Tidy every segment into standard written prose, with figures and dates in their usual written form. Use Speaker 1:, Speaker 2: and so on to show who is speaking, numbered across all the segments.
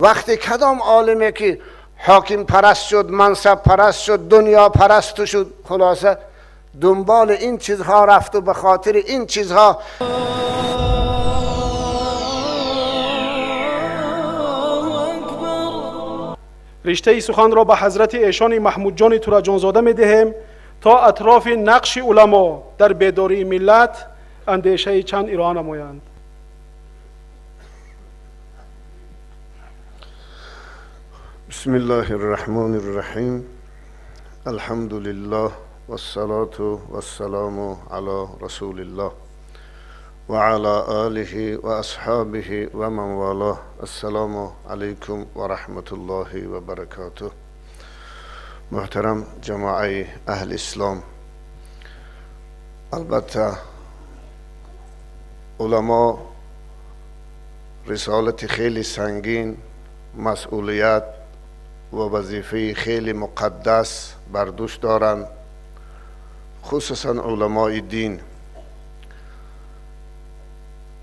Speaker 1: وقتی کدام عالمه که حاکم پرست شد، منصب پرست شد، دنیا پرست شد، خلاصه دنبال این چیزها رفت و به خاطر این چیزها
Speaker 2: риштаи суханро ба ҳазрати эшони Маҳмудҷони Тураҷонзода медиҳем, то атрофи нақши уламо дар бедории миллат андешаи чанд ироа намоянд.
Speaker 1: بسم الله الرحمن الرحیم. الحمد لله والصلاة والسلام على رسول الله وعلى آله وأصحابه ومن والاه. السلام علیکم و رحمة الله و برکاته. محترم جماعه اهل اسلام، البته علما رسالت خیلی سنگین، مسئولیت و وظیفه خیلی مقدس بر دوش دارند، خصوصا علمای دین.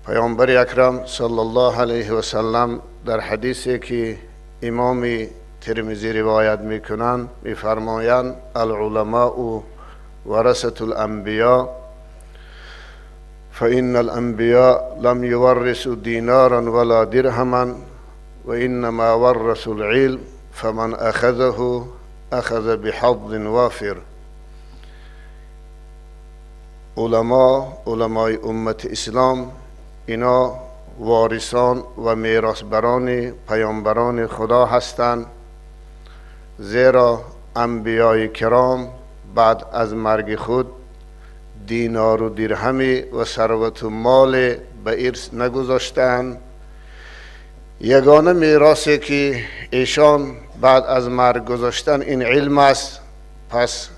Speaker 1: پیامبر اکرم صلی الله علیه و سلم در حدیثی که امام ترمذی روایت میکنند میفرمایند: العلماء ورثة الانبیاء فإن الانبیاء لم يورثوا دینارا ولا درهما وإنما ورثوا العلم فمن أخذه أخذ بحظ وافر. علما، علمای امت اسلام، اینا وارثان و میراثبران پیامبران خدا هستند، زیرا انبیای کرام بعد از مرگ خود دینار و درهمی و ثروت و مال به ارث نگذاشتند. یگانه میراثی که ایشان بعد از مرگ گذاشتن این علم است. پس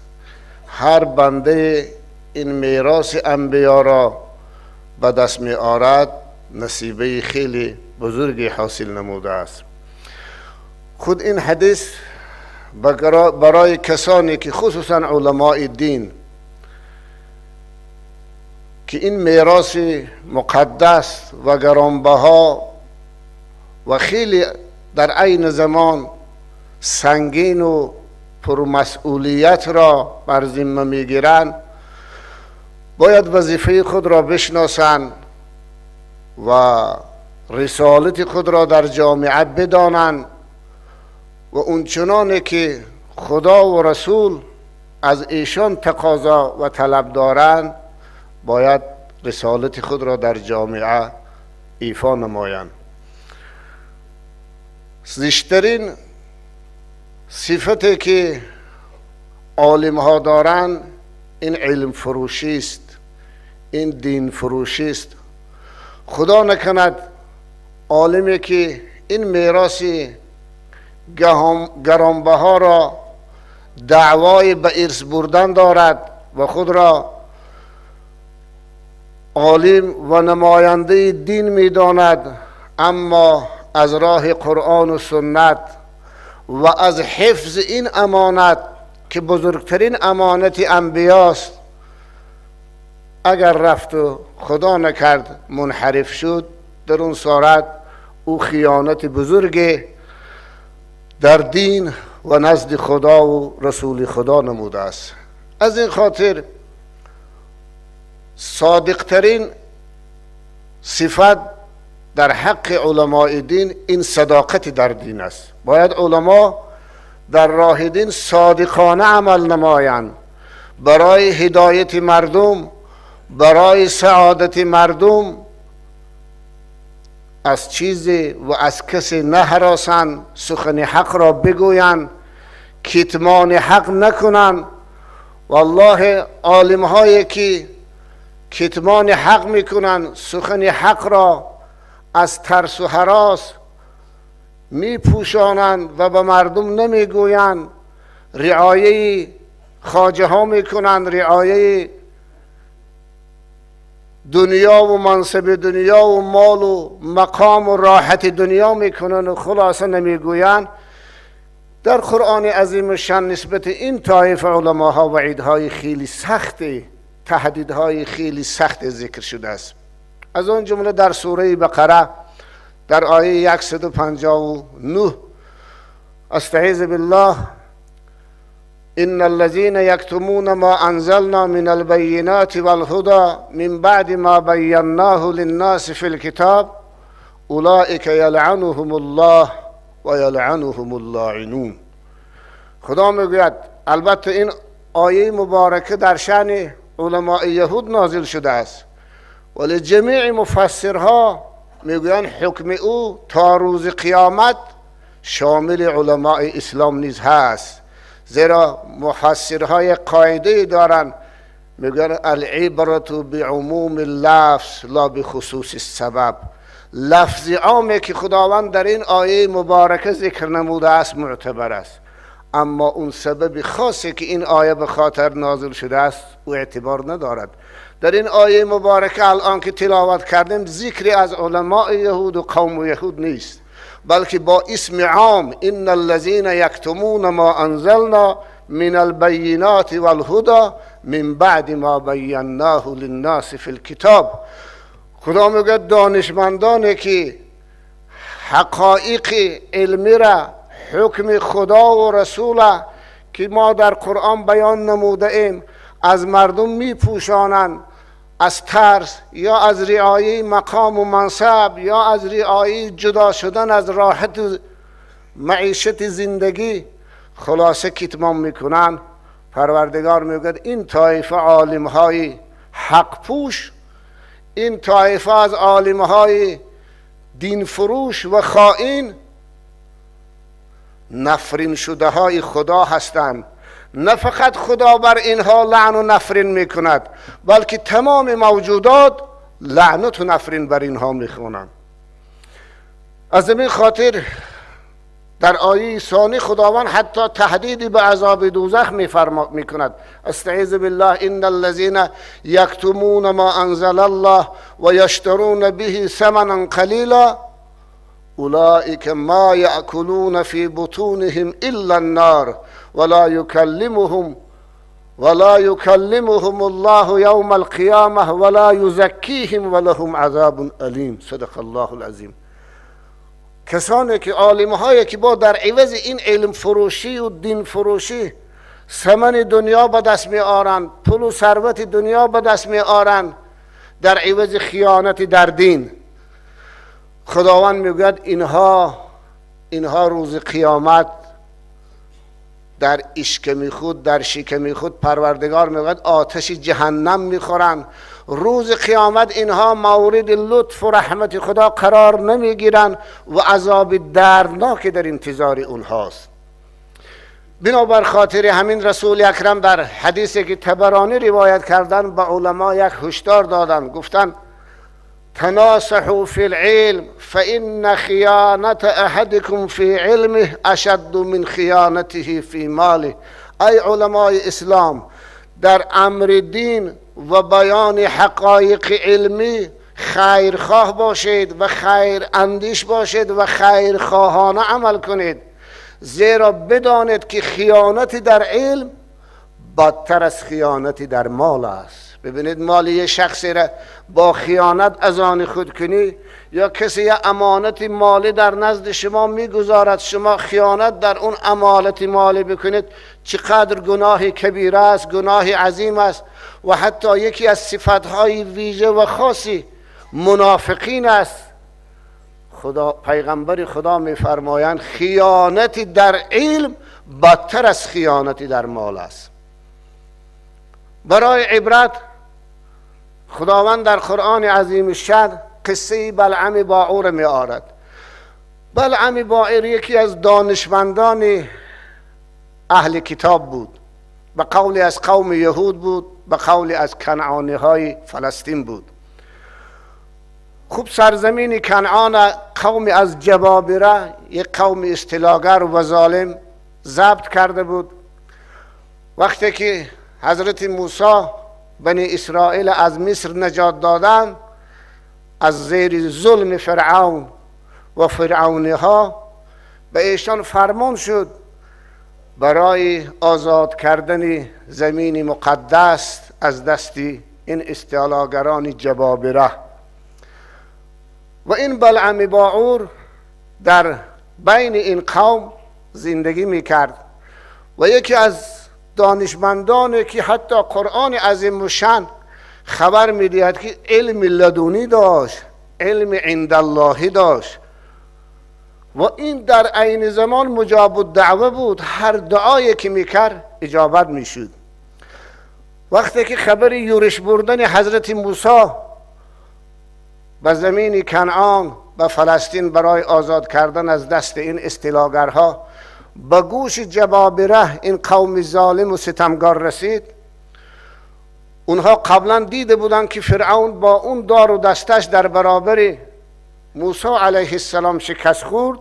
Speaker 1: هر بنده این میراث انبیا را به دست می آرد، نصیبه خیلی بزرگی حاصل نموده است. خود این حدیث برای کسانی که خصوصا علماء دین که این میراث مقدس و گرانبها و خیلی در عین زمان سنگین و پرمسئولیت را بر ذمه میگیرند، باید وظیفه خود را بشناسند و رسالت خود را در جامعه بدانند و اونچنانه که خدا و رسول از ایشان تقاضا و طلب دارند، باید رسالت خود را در جامعه ایفا نمایند. زشترین صفتی که عالم ها دارند این علم فروشی است، این دین فروشی است. خدا نکند عالمی که این میراث گرانبها را دعوای به ارث بردن دارد و خود را عالم و نماینده دین میداند، اما از راه قرآن و سنت و از حفظ این امانت که بزرگترین امانت انبیاست، اگر رفت و خدا نکرد منحرف شد، در اون صورت او خیانت بزرگ در دین و نزد خدا و رسول خدا نموده است. از این خاطر صادقترین صفت در حق علماء دین این صداقت در دین است. باید علما در راه دین صادقانه عمل نمایند، برای هدایت مردم، برای سعادت مردم از چیزی و از کسی نهراسند، سخن حق را بگویند، کتمان حق نکنند. والله عالم هایی که کتمان حق میکنند، سخن حق را از ترس و هراس میپوشانند و به مردم نمیگویند، رعایه خواجه ها میکنند، رعایه دنیا و منصب دنیا و مال و مقام و راحت دنیا میکنند و خلاصه نمیگویند. در قرآن عظیم الشان نسبت این طایف علماها وعیدهای خیلی سخت، تهدیدهای خیلی سخت ذکر شده است. از آن جمله در سوره بقره در آیه 159 استعیذ بالله: ان الذين يكتمون ما انزلنا من البينات والهدى من بعد ما بيناه للناس في الكتاب اولئك يلعنهم الله و یلعنهم اللاعنون. خدا میگوید، البته این آیه مبارکه در شأن علماء یهود نازل شده است، ولی جمیع مفسرها میگویند حکم او تا روز قیامت شامل علماء اسلام نیز هست، زیرا مفسرهای قاعده دارند، میگویند العبرة بعموم اللفظ لا بخصوص السبب. لفظ عامی که خداوند در این آیه مبارکه ذکر نموده است معتبر است، اما اون سبب خاصی که این آیه به خاطر نازل شده است او اعتبار ندارد. در این آیه مبارکه الان که تلاوت کردیم ذکری از علماء یهود و قوم یهود نیست، بلکه با اسم عام ان الذين یکتمون ما انزلنا من البینات والهدى من بعد ما بیناه للناس فی الکتاب. خدا میگه دانشمندانی که حقایق علمی را، حکم خدا و رسول که ما در قرآن بیان نموده ایم، از مردم میپوشانند، از ترس یا از رعایه مقام و منصب یا از رعایه جدا شدن از راحت معیشت زندگی، خلاصه کتمان میکنن. پروردگار میگه این طایفه عالمهای حق پوش، این طایفه از عالمهای دین فروش و خائن، نفرین شده های خدا هستند. نه فقط خدا بر اینها لعن و نفرین میکند، بلکه تمام موجودات لعنت و نفرین بر اینها میخوانند. از این خاطر در آیه ثانی خداوند حتی تهدیدی به عذاب دوزخ میکند. استعیذ بالله: ان الذين یکتمون ما انزل الله و یشترون به ثمنا قلیلا اولئک ما یأکلون فی بطونهم الا النار ولا يكلمهم الله يوم القيامة ولا يزكيهم ولهم عذاب أليم. صدق الله العظیم. کسانی که عالم هایی که با در عوض این علم فروشی و دین فروشی ثمن دنیا به دست می آرند، پول و ثروت دنیا به دست می آرند، در عوض خیانت در دین، خداوند میگوید اینها روز قیامت در اشکمی خود، در شکمی خود، پروردگار میگوید آتش جهنم میخورند. روز قیامت اینها مورد لطف و رحمت خدا قرار نمیگیرند و عذاب دردناک در انتظار اونهاست. بنابر خاطر همین رسول اکرم در حدیثی که طبرانی روایت کردن به علما یک هشدار دادن، گفتن: تناصحوا في العلم فإن خيانة أحدكم في علمه أشد من خيانته في ماله. ای علمای اسلام، در امر دین و بیان حقایق علمی خیرخواه باشید و خیر اندیش باشید و خیرخواهانه عمل کنید، زیرا بدانید که خیانت در علم بدتر از خیانت در مال است. ببینید، مال یه شخصی را با خیانت از آن خود کنی یا کسی یه امانت مالی در نزد شما میگذارد، شما خیانت در اون امانت مالی بکنید، چقدر گناه کبیره است، گناه عظیم است و حتی یکی از صفتهای ویژه و خاصی منافقین است. خدا، پیغمبر خدا میفرمایند خیانت در علم بدتر از خیانت در مال است. برای عبرت خداوند در قرآن عظیم الشأن قصه بلعم باعور می آرد. بلعم باعور یکی از دانشمندان اهل کتاب بود، به قولی از قوم یهود بود، به قولی از کنعانی های فلسطین بود. خوب، سرزمین کنعان قوم از جبابره، یک قوم استیلاگر و ظالم، ضبط کرده بود. وقتی که حضرت موسی بنی اسرائیل از مصر نجات دادن، از زیر ظلم فرعون و فرعونی ها، به ایشان فرمان شد برای آزاد کردن زمین مقدس از دست این استیلاگران جبابره. و این بلعم باعور در بین این قوم زندگی میکرد و یکی از دانشمندان که حتی قرآن عظیم الشأن خبر میدهد که علم لدنی داشت، علم عند اللهی داشت و این در عین زمان مجاب الدعوه بود، هر دعایی که میکرد اجابت میشد. وقتی که خبر یورش بردن حضرت موسی به زمین کنعان به فلسطین برای آزاد کردن از دست این استیلاگرها به گوش جبابره این قوم ظالم و ستمگار رسید، اونها قبلا دیده بودند که فرعون با اون دار و دستش در برابر موسی علیه السلام شکست خورد،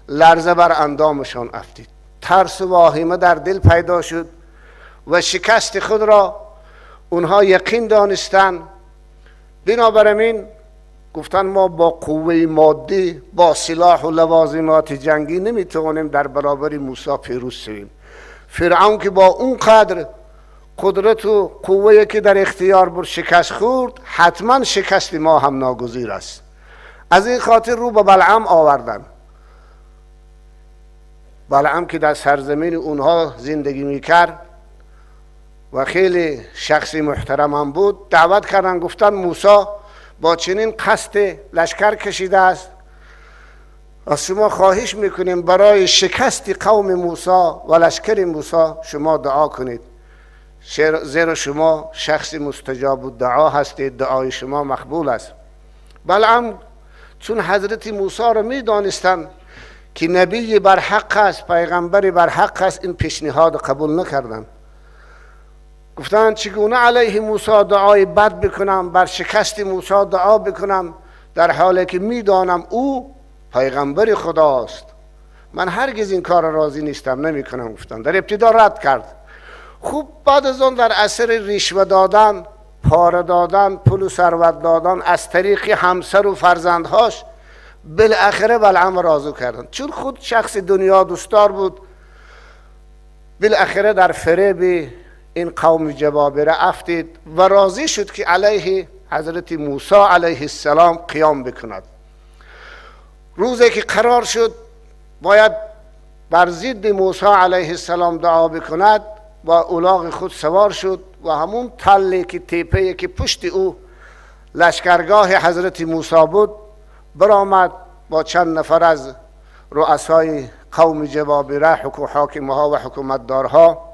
Speaker 1: لرزه بر اندامشان افتید، ترس و واهمه در دل پیدا شد و شکست خود را اونها یقین دانستند. بنابراین گفتن ما با قوه مادی، با سلاح و لوازمات جنگی نمیتوانیم در برابر موسی پیروز شویم. فرعون که با اون قدر قدرت و قوه که در اختیار بر شکست خورد، حتما شکست ما هم ناگزیر است. از این خاطر رو به بلعم آوردن. بلعم که در سرزمین اونها زندگی میکرد و خیلی شخصی محترم هم بود، دعوت کردن، گفتن موسی با چنین قصد لشکر کشیده است، از شما خواهش میکنیم برای شکست قوم موسی و لشکر موسی شما دعا کنید، زیرا شما شخص مستجاب دعا هستید، دعای شما مقبول است. بلعم چون حضرت موسی را میدانستند که نبی بر حق است، پیغمبر بر حق است، این پیشنهاد قبول نکردند. گفتند چگونه علیه موسی دعای بد بکنم، بر شکست موسی دعا بکنم، در حالی که میدانم او پیغمبر خداست، من هرگز این کار راضی نیستم، نمیکنم. گفتند در ابتدا رد کرد. خوب بعد از آن در اثر رشوه دادن، پاره دادن، پول و ثروت دادن از طریق همسر و فرزندهاش، بالاخره بلعم راضی کردند. چون خود شخص دنیا دوستدار بود، بالاخره در فریب این قوم جبابره افتید و راضی شد که علیه حضرت موسی علیه السلام قیام بکند. روزی که قرار شد باید بر ضد موسی علیه السلام دعا بکند، با الاغ خود سوار شد و همون تله که تیپه که پشت او لشکرگاه حضرت موسی بود برآمد با چند نفر از رؤسای قوم جبابره، حاکمها و حکومتدارها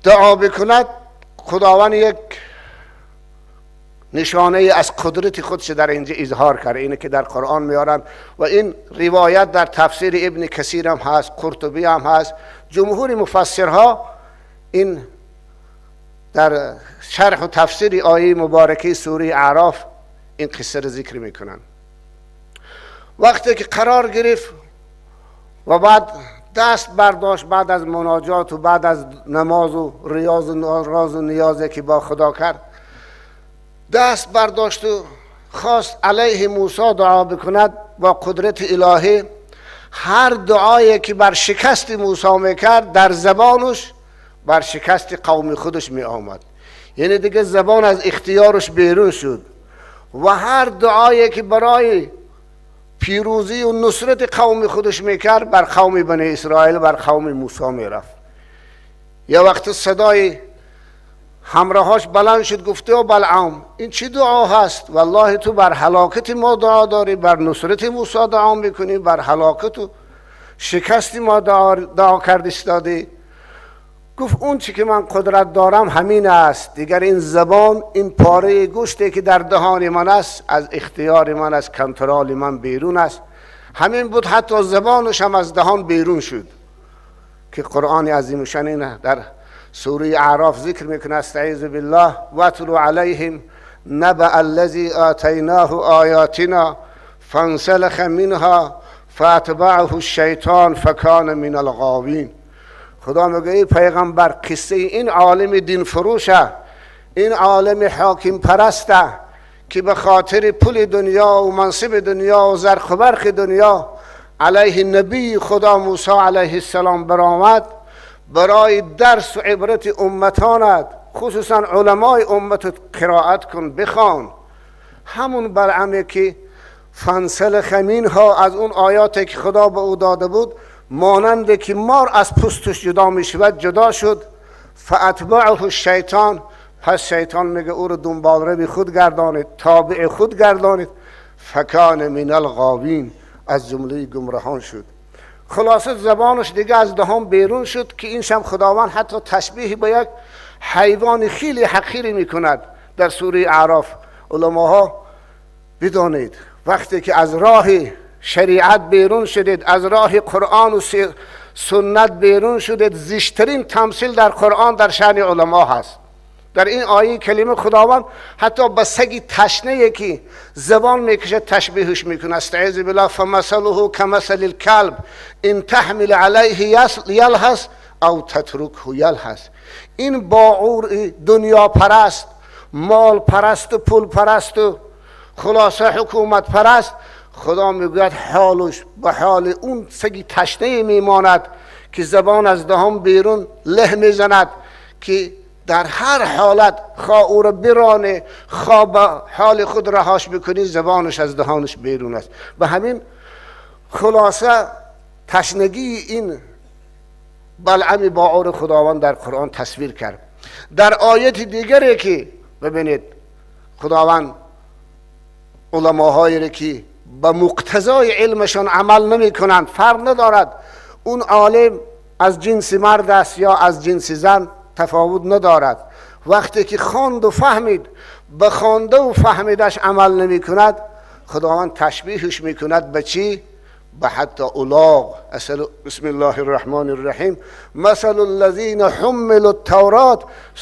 Speaker 1: دعا بکند. خداوند یک نشانه از قدرت خودش در اینجا اظهار کرد، اینه که در قرآن میارن و این روایت در تفسیر ابن کثیر هم هست، قرطبی هم هست، جمهور مفسرها این در شرح و تفسیر آیه مبارکه سوره اعراف این قصه رو ذکر میکنن. وقتی که قرار گرفت و بعد دست برداشت، بعد از مناجات و بعد از نماز و ریاض و راز و نیازی که با خدا کرد، دست برداشت و خواست علیه موسی دعا بکند. با قدرت الهی هر دعایی که بر شکست موسی میکرد در زبانش بر شکست قوم خودش می آمد، یعنی دیگه زبان از اختیارش بیرون شد. و هر دعایی که برای پیروزی و نصرت قوم خودش میکرد بر قوم بنی اسرائیل، بر قوم موسی میرفت. یه وقت صدای همراهاش بلند شد، گفته او بلعام این چی دعا هست؟ والله تو بر هلاکت ما دعا داری، بر نصرت موسی دعا میکنی، بر هلاکت و شکست ما دعا کرد استادی. گفت اون چی که من قدرت دارم همین است، دیگر این زبان، این پاره گوشتی که در دهان من است از اختیار من، از کنترل من بیرون است. همین بود، حتی زبانش هم از دهان بیرون شد که قرآن عظیم الشان اینه در سوره اعراف ذکر میکنه، استعیذ بالله واتلو علیهم نبأ الذی آتیناه آیاتنا فانسلخ منها فاتبعه الشیطان فکان من الغاوین. خدا میگه ای پیغمبر، قصه این عالم دین فروشه، این عالم حاکم پرسته که به خاطر پول دنیا و منصب دنیا و زرق و برق دنیا علیه نبی خدا موسی علیه السلام برآمد، برای درس و عبرت امتانت، خصوصا علمای امت، قرائت کن، بخوان. همون بلعمه که فانسلخ منها، از اون آیاتی که خدا به او داده بود، مانند که مار از پوستش جدا می شود جدا شد. فاتبعه الشیطان، پس شیطان میگه او رو دنبال روی خود گردانید، تابع خود گردانید. فکان من الغاوین، از جمله گمراهان شد. خلاصه زبانش دیگه از دهان بیرون شد که این شم خداوند حتی تشبیه به یک حیوان خیلی حقیری میکند در سوره اعراف. علماها بدانید وقتی که از راه شریعت بیرون شدید، از راه قرآن و سنت بیرون شدید، زشترین تمثیل در قرآن در شأن علما هست. در این آیه کلمه خداوند حتی به سگی تشنه که زبان میکشه تشبیهش میکنه. استعیذ بالله، فمثله کمثل الکلب ان تحمل علیه یلهث او تترکه یلهث. این باعور دنیا پرست، مال پرست و پول پرست و خلاصه حکومت پرست، خدا میگوید حالش به حال اون سگی تشنه میماند که زبان از دهان بیرون له میزند، که در هر حالت خواه او را برانه خواه به حال خود رهاش بکنی، زبانش از دهانش بیرون است. به همین خلاصه تشنگی این بلعم باعور خداوند در قرآن تصویر کرد. در آیت دیگری که ببینید خداوند علماهایی که به مقتضای علمشان عمل نمی کنند، فرق ندارد اون عالم از جنس مرد است یا از جنس زن، تفاوت ندارد. وقتی که خواند و فهمید، به خوانده و فهمیدش عمل نمی کند، خداوند تشبیهش می کند به چی؟ به حتی الاغ. بسم الله الرحمن الرحیم، مثل الذین حملوا التوراة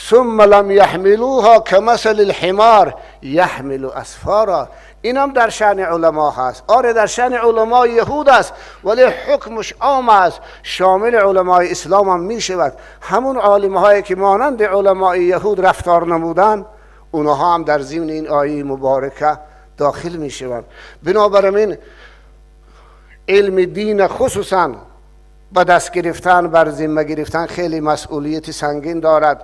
Speaker 1: ثم لم يحملوها كمثل الحمار يحمل اسفارا. اینم در شأن علما هست. آره در شأن علمای یهود است، ولی حکمش عام است، شامل علمای اسلام هم می شود. همون عالم هایی که مانند علمای یهود رفتار نمودن، اونها هم در ضمن این آیه مبارکه داخل می شوند. بنابراین علم دین خصوصا به دست گرفتن، بر ذمه گرفتن خیلی مسئولیت سنگین دارد.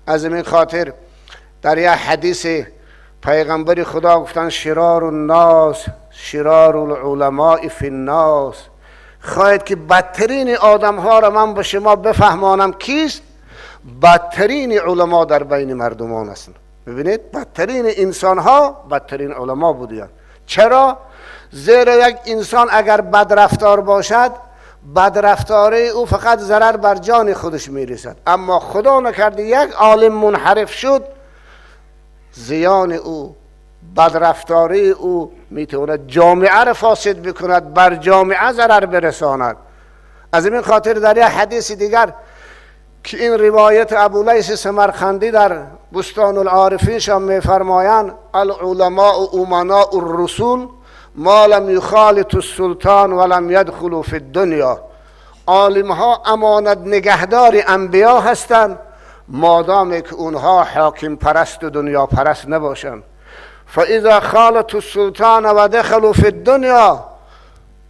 Speaker 1: از این خاطر در یک حدیث پیغمبر خدا گفتن شرار الناس شرار العلماء فی الناس. خواهید که بدترین آدم ها را من به شما بفهمانم کیست؟ بدترین علما در بین مردمان هستند. ببینید بدترین انسان ها بدترین علما بودند. چرا؟ زیرا یک انسان اگر بد رفتار باشد، بد رفتاری او فقط ضرر بر جان خودش میرسد، اما خدا نکرده یک عالم منحرف شد، زیان او، بد رفتاری او میتواند جامعه را فاسد بکند، بر جامعه ضرر برساند. از این خاطر در یک حدیث دیگر که این روایت ابولیث سمرقندی در بستان العارفین شام میفرمایند، العلماء امناء الرسول ما لم یخالط السلطان ولم یدخلوا فی الدنیا. عالم ها امانت نگهدار انبیا هستند مادام که اونها حاکم پرست و دنیا پرست نباشند. فاذا خالطوا السلطان و دخلوا فی الدنیا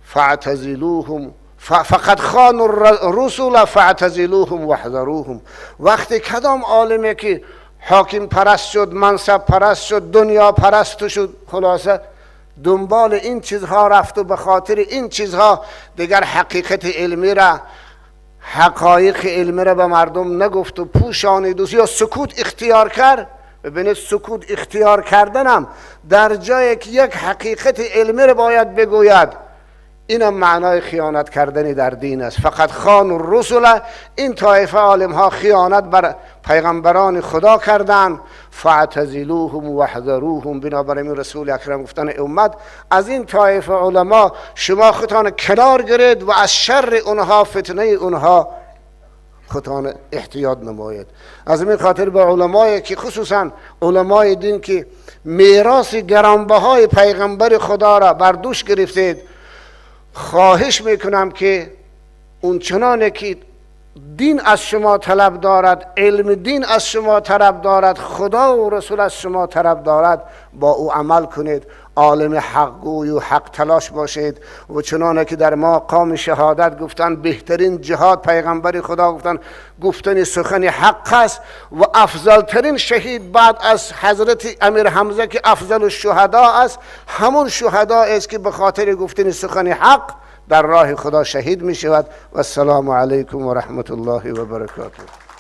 Speaker 1: فاعتزلوهم فقد خانوا الرسل فاعتزلوهم واحذروهم. وقتی کدام عالمی که حاکم پرست شد، منصب پرست شد، دنیا پرست شد، خلاصه دنبال این چیزها رفت و به خاطر این چیزها دیگر حقیقت علمی را، حقایق علمی را به مردم نگفت و پوشانید و یا سکوت اختیار کرد. ببینید سکوت اختیار کردنم در جایی که یک حقیقت علمی را باید بگوید، اینم معنای خیانت کردن در دین است. فقط خان الرسل، این طایفه عالم ها خیانت بر پیغمبران خدا کردند. فاعتزلوهم واحذروهم. بنابراین رسول اکرم گفتن امت از این طایفه علما شما خودتان کنار گیرید و از شر اونها، فتنه اونها خودتان احتیاط نمایید. از این خاطر به علمایی که خصوصا علمای دین که میراث گرانبهای پیغمبر خدا را بر دوش گرفتید، خواهش میکنم که اون چنانه که دین از شما طلب دارد، علم دین از شما طلب دارد، خدا و رسول از شما طلب دارد، با او عمل کنید. عالم حقگوی و حق تلاش باشید و چنانه که در مقام شهادت گفتن بهترین جهاد، پیغمبر خدا گفتن گفتن سخن حق است و افضل ترین شهید بعد از حضرت امیر حمزه که افضل الشهدا است، همون شهدا است که به خاطر گفتن سخن حق در راه خدا شهید می شود. و السلام علیکم و رحمت الله و برکاته.